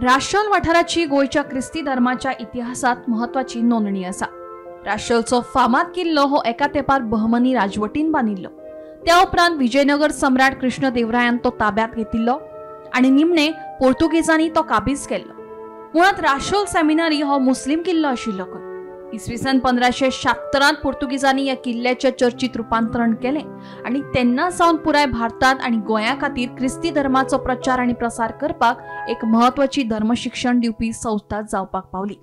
राशोल वाठाराची गोंयच्या क्रिस्ती धर्माच्या इतिहासात म्हत्वाची नोंदणी आसा. राशोलचो फामाद किल्लो हो एका तेंपार बहमनी राजवटीन बांदिल्लो. त्या उपरांत विजयनगर सम्राट कृष्णदेवरायान तो ताब्यात घेतिल्लो आनी निमणे पोर्तुगेजांनी तो काबीज केल्लो. मुळांत राशोल सेमिनारी हो मुस्लीम किल्लो आशिल्लो खंय. इसवी सन 1576 पोर्तुगीजांनी ह्या किल्ल्याचें चर्चीत रुपांतरण केलें आनी तेन्ना सावन पुराय भारतांत आनी गोंया खातीर क्रिस्ती धर्माचो प्रचार आनी प्रसार करपाक एक म्हत्वाची धर्मशिक्षण दिवपी संस्था जावपाक पावली.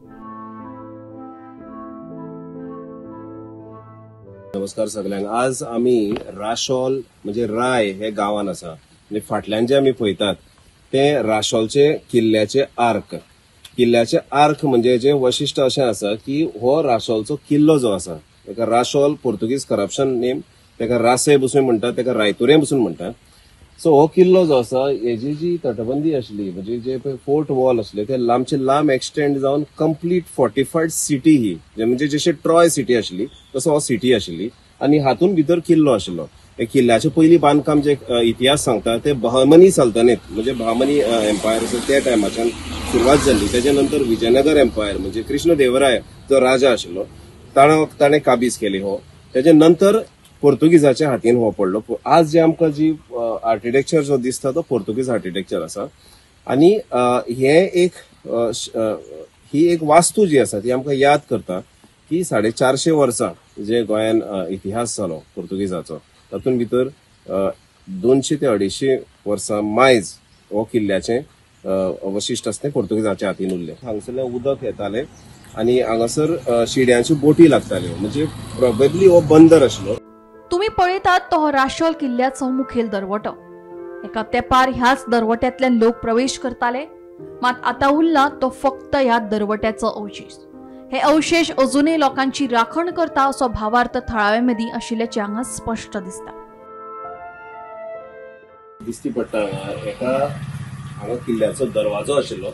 नमस्कार सगळ्यांक. आज आमी राशोल म्हणजे राय हे गांवान आसा आनी फाटल्यान जे आमी पळयतात ते राशोलचे किल्ल्याचे आर्क. किल्ल्याचे आर्क म्हणजे जे वैशिश्ट अशें आसा की हो राशोलचो किल्लो जो आसा ताका राशोल पोर्तुगीज करप्शन नेम, ताका रासे बसून म्हणटात, ताका रायतुरे बसून म्हणटात. सो हो किल्लो जो आसा हेजी जी तटबंदी आसली म्हणजे जे फोर्ट वॉल आसले ते लांबचे लांब एक्सटेंड जावन कंप्लीट फोर्टिफायड सिटी ही म्हणजे जशी ट्रॉय सिटी आशिल्ली तसो हो सिटी आशिल्ली आनी हातून भितर किल्लो आशिल्लो. किल्ल्याचे पयलीं बांदकाम जे इतिहास सांगता ते बहमनी सल्तनेत म्हणजे बहमनी एम्पायर आसा त्या टायमाच्यान सुरवात जाल्ली. तेच्या नंतर विजयनगर एम्पायर म्हणजे कृष्णदेवराय जो राजा आशिल्लो ताणें काबीज केली हो. तेच्या नंतर पोर्तुगीजाच्या हातीन हो पडलो. आज जे आमकां जी आर्किटेक्चर जो दिसता तो पोर्तुगीज आर्किटेक्चर आसा आनी हे एक ही एक वास्तू जी आसा ती आमकां याद करता की 450 वर्सां जे गोंयान इतिहास जालो पोर्तुगीजाचो तातूंत भितर 200 ते 250 वर्सां मायज हो किल्ल्याचें अवशिश्ट आसा तें पोर्तुगीजाच्या हातीन उरलें. हांगसरलें उदक येतालें आनी हांगासर शिड्यांच्यो बोटी लागताल्यो म्हणजे प्रोबेबली हो बंदर आशिल्लो. तुमी पळयतात तो हो राशोल किल्ल्याचो मुखेल दरवटो. एका तेंपार ह्याच दरवट्यांतल्यान लोक प्रवेश करताले, मात आतां उरला तो फक्त ह्या दरवट्याचो अवशेश. हे अवशेश अजूनय लोकांची राखण करता असो भावार्थ थळाव्या मदीं आशिल्ल्याचें हांगा स्पश्ट दिसता. दिसती पडटा एका हांगा किल्ल्याचो दरवाजो आशिल्लो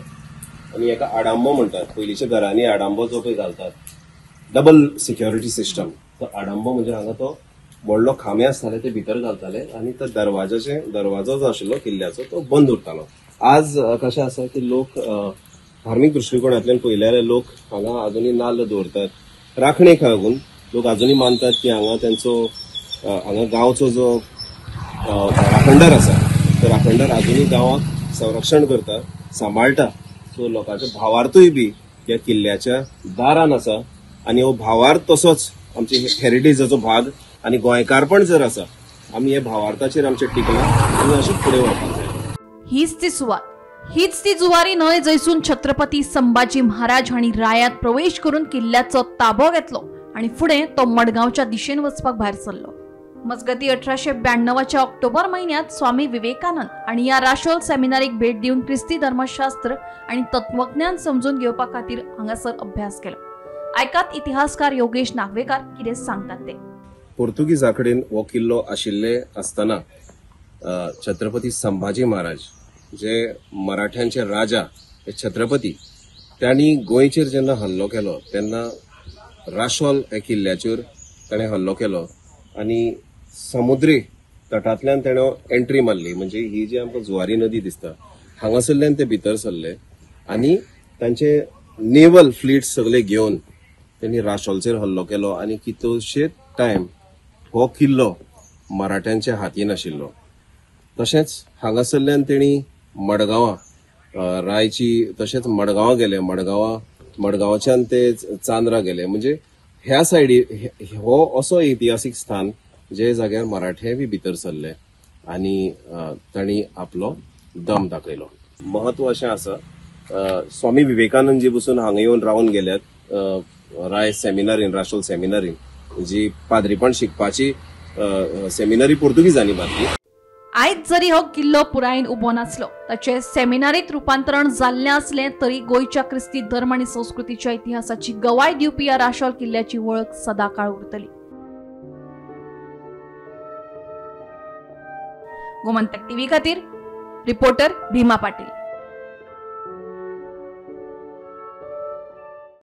आनी एका आडांबो म्हणटात. पयलींच्या घरांनी आडांबो जो पळय घालतात डबल सिक्युरिटी सिस्टम, तो आडांबो म्हणजे हांगा तो व्हडलो खांबे आसताले ते भितर घालताले आनी तो दरवाजो जो आशिल्लो किल्ल्याचो तो बंद उरतालो. आज कशें आसा की लोक धार्मीक दृश्टिकोणांतल्यान पळयल्यार लोक हांगा अजुनूय नाल्ल दवरतात राखणेक लागून. लोक अजुनूय मानतात की हांगा तेंचो हांगा गांवचो जो राखणदार आसा तो राखणदार अजुनूय गांवाक संरक्षण करता, सांबाळटा. सो लोकांचो भावार्थूय बी ह्या किल्ल्याच्या दारान आसा आनी हो भावार्थ तसोच आमची हेरिटेजाचो भाग आनी गोंयकारपण जर आसा आमी हे भावार्थाचेर आमचें टिकलां आनी अशें फुडें वचपाक जाय. हीच ती सुवात, हीच ती जुवारी न्हंय जंयसून छत्रपती संभाजी महाराज हांणी रायात प्रवेश करून किल्ल्याचो ताबो घेतलो आनी फुडें तो मडगांवच्या दिशेन वचपाक भायर सरलो. मजगती 1892च्या ऑक्टोबर म्हयन्यांत स्वामी विवेकानंद आनी ह्या राशोल सेमिनारीक भेट दिवन क्रिस्ती धर्मशास्त्र आनी तत्वज्ञान समजून घेवपा खातीर हांगासर अभ्यास केलो. आयकात इतिहासकार योगेश नागवेकार कितें सांगतात ते. पोर्तुगीजा कडेन हो किल्लो आशिल्ले आसतना छत्रपती संभाजी महाराज जे मराठ्यांचे राजा हे छत्रपती त्यांनी गोंयचेर जेन्ना हल्लो केलो तेन्ना राशोल ह्या किल्ल्याचेर ताणें हल्लो केलो आनी समुद्री तटांतल्यान ताणें एंट्री मारली. म्हणजे ही जी आमकां जुवारी नदी दिसता हांगासरल्यान ते भितर सरले आनी तांचे नेवल फ्लीट सगळे घेवन त्यांनी राशोलचेर हल्लो केलो आनी कितलोशेच टायम हो किल्लो मराठ्यांच्या हातीन आशिल्लो. तशेंच हांगासरल्यान तेणी मडगांवां रायची तशेंच मडगांवां गेले, मडगांवच्यान ते चांद्रा गेले. म्हणजे ह्या सायडी हो असो इतिहासीक स्थान जे जाग्यार मराठे बी भितर सरले आनी तांणी आपलो दम दाखयलो. महत्व अशें आसा स्वामी विवेकानंदजी बसून हांगा येवन रावन गेल्यात राय सेमिनारीन, राशोल सेमिनारीन जी पाद्रीपण शिकपाची सेमिनारी पोर्तुगीजांनी बांदली. आयज जरी हो किल्लो पुरायेन उबो नासलो, ताचें सेमिनारीत रुपांतरण जाल्लें आसलें तरी गोंयच्या क्रिस्ती धर्म आनी संस्कृतीच्या इतिहासाची गवाय दिवपी ह्या राशोल किल्ल्याची वळख सदाकाळ उरतली. गोमंतक टीव्ही खातीर रिपोर्टर भीमा पाटील.